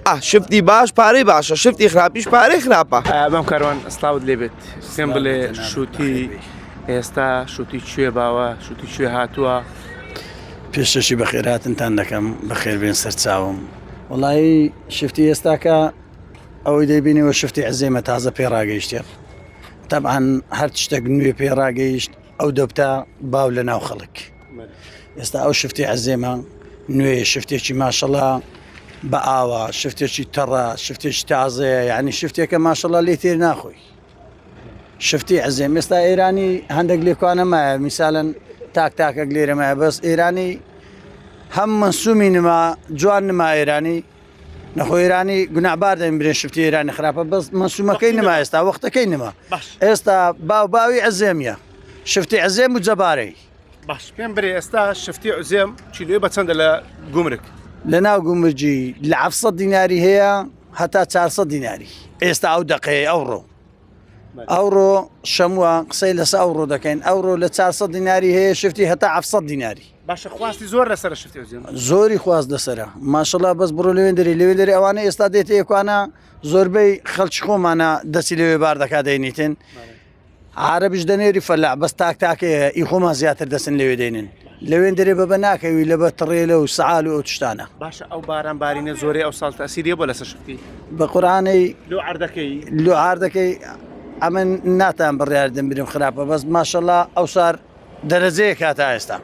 ئا شفتی باش پارەی باشە شفتی خراپیش پارەی خراپە. مام کاروان سڵاوت لێبێت پێم بڵێ شوتی ئێستا شوتی کوێ باوە شوتی کوێ هاتووە؟ پێشەشی بەخێرهاتنتان دەکەم بەخێربێن سەرچاوم وەڵایی شفتی ئێستاکە ئەوەی دەیبینەوە شفتی عزێمە تازە پێ ڕاگەیشتێ تەبعەن هەر شتێک نوێ پێ ڕاگەیشت ئەو دەبتە باو لە ناو خەڵک ئێستا ئەو شفتی عزێمە نوێ شفتێکی ماشەڵا بە ئاوە شفتێکی تەڕە شفتێکی تازەیە یعنی شفتێکە ماشەڵا لێ تێر ناخۆی شفتی عزێم ئێستا ئێرانی هەندێک لێکوانە مایە میسالەن تاک تاکەک لێرە مایە بەس ئێرانی هەم منسومی نما جوان نما ئێرانی نەخۆ ئێرانی گوناهبار دەین برێن شفتی ئێرانی خراپە بەس مەسومەکەی نما ئێستا وەختەکەی نما ئێستا باو باوی عزێمیە شفتی عزێم و جەبارەی باش پێم برێ ئێستا شفتی عزێم چیلۆی بە چەندە لە گومرگ لە ناو گومرگی لە 700 دیناری هەیە هەتا 400 دیناری ئێستا ئەو دقەیە ئەوڕۆ ئەوڕۆ شەمووە قسەی لەسە ئەوڕۆ دەکەین ئەوڕۆ لە 400 دیناری هەیە شفتی هەتا 700 دیناری باشە خواستی زۆر لەسەر شفتی زۆری خواست لەسرە ماشەڵا بەس بڕۆ لەوێن دەری لەوێن دەری ئەوانە ئێستا دێتە یەکوانە زۆربەی خەڵکی خۆمانە دەستی لەوێ بار دەکات دەینیتن عربش دەنێری فەلا بەس تاک تاکەیە ئی خۆمان زیاتر دەسن لەوێ دێنن لەوێن دەرێ بە بە ناکەوی لە بە تڕێلە و سەعال و ئەو تشتانە. باشە ئەو باران بارینە زۆرەی ئەو ساڵ تەئسیری هەبووە لەسەر شفتی؟ بە قورعانەی لۆ عەردەکەی؟ لۆ عەردەکەی ئەمن ناتان بڕیار دەم بریم خراپە بەس ماشەڵا ئەو سار دەرەجەیەک هاتا ئێستا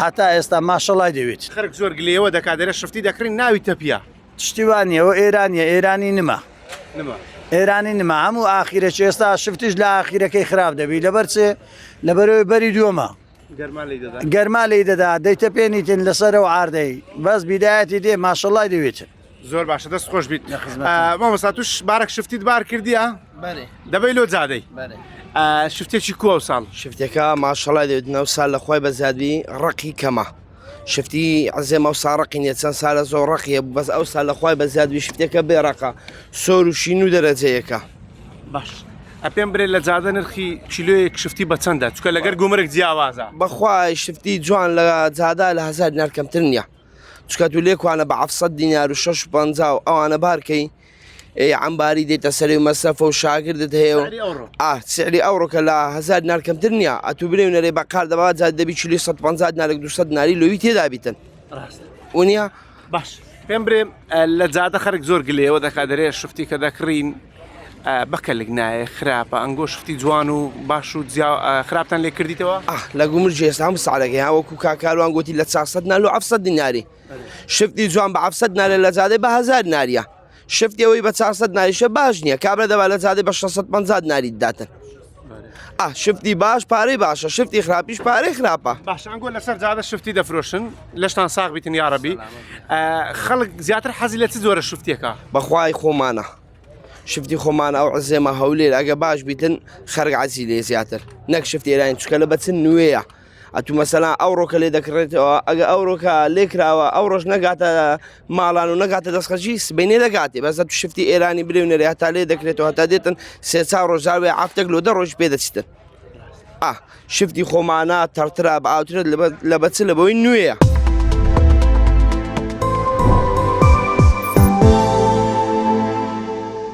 هاتا ئێستا ماشەڵای دەوێت. خەرک زۆر گلەیەوە دەکات دەرێ شفتی دەکڕین ناوی تەپیە. شتی وا نییە ئەوە ئێرانیە ئێرانی نما ئێرانی نما هەموو ئاخیرەکی ئێستا شفتیش لە ئاخیرەکەی خراپ دەبی لەبەر چێ لەبەرەوەی بەری دووەمە گەرما لی دەدا دەیتە پێنیتن لەسەر و عاردەی بەس بیدایەتی دێ ماشەڵای دەوێتن زۆر باشە دەست خۆش بیت مامۆستا توش بارەک شفتیت بار کردیە دەبەی لۆ جادەی شفتێکی کووە ساڵ شفتەکە ماشەڵای دەوێت ناو سال لە خۆی بە زیادبی ڕقی کەمە شفتی عزێم ئەو سا ڕقی نیە چەند سالە زۆر ڕقیە بەس ئەو سا لە خوای بە زیاد شفتێکە بێ ڕقە سۆر و شین و دەرەجەیەکە. باش ئەپێم برێ لە جادە نرخی کیلۆیەک شفتی بە چەندە چکە لەگەر گومرگ جیاوازە. بەخوای شفتی جوان لە جادا لە هەزار دینار کەمتر نییە چکە تو لێکوانە بە 700 دینار و 650 و ئەوانە بارکەی ئێ عەمباری دێتە سەری و مەسرەفە و شاگردت هەیە و ئا سعری ئەوڕۆکە لە هزار دینار کەمتر نییە ئەتوو برێ و نەرێ بە قار دەبا جا دەبی چلی 150 دینارێک 200 دیناری لۆوی تێدا بیتن ونیە باش پێم برێ لە جادە خەرک زۆر گلەیەوە دەکات دەرێ شفتی کە دەکڕین بەکەلک نایە خراپە ئەنگۆ شفتی جوان و باش و خراپتان لێ کردیتەوە لە گومرجی ئێستا هەموو سعرەکەی ها وەکو کاکاروان گوتی لە 400 دینار لۆ 700 دیناری شفتی جوان بە 700 دینارە لە جادەی بە هزار دیناریە شفتی ئەوەی بە 400 دیناریشە باش نییە کابرا دەبا لە جادەی بە 650 دیناری داتن ئا شفتی باش پارەی باشە شفتی خراپیش پارەی خراپە. باشە ئەنگۆ لەسەر جادە شفتی دەفرۆشن لەشتان ساغ بیتن یاڕەبی خەڵک زیاتر حەزی لە چ جۆرە شفتێکە؟ بەخوای خۆمانە شفتی خۆمان ئەو عزێمە هەولێر ئەگە باش بیتن خەرک عەزی لێ زیاتر نەک شفتی ئێرانی چکە لە بەچن نوێیە ئەتوو مەسەلا ئەوڕۆکە لێ دەکڕێتەوە ئەگە ئەوڕۆکە لێکراوە ئەو ڕۆژ نەگاتە ماڵان و نەگاتە دەستخەجی سبینێ دەگاتێ بەس تو شفتی ئێرانی برێ و نەرێ هەتا لێ دەکرێتەوە هەتا دێتن سێ چا ڕۆژاوێ هەفتێک لۆ دە ڕۆژ پێ دەچتن ئا شفتی خۆمانە تەڕترا بە ئاوترێت لە بەچ لە بەوەی نوێیە.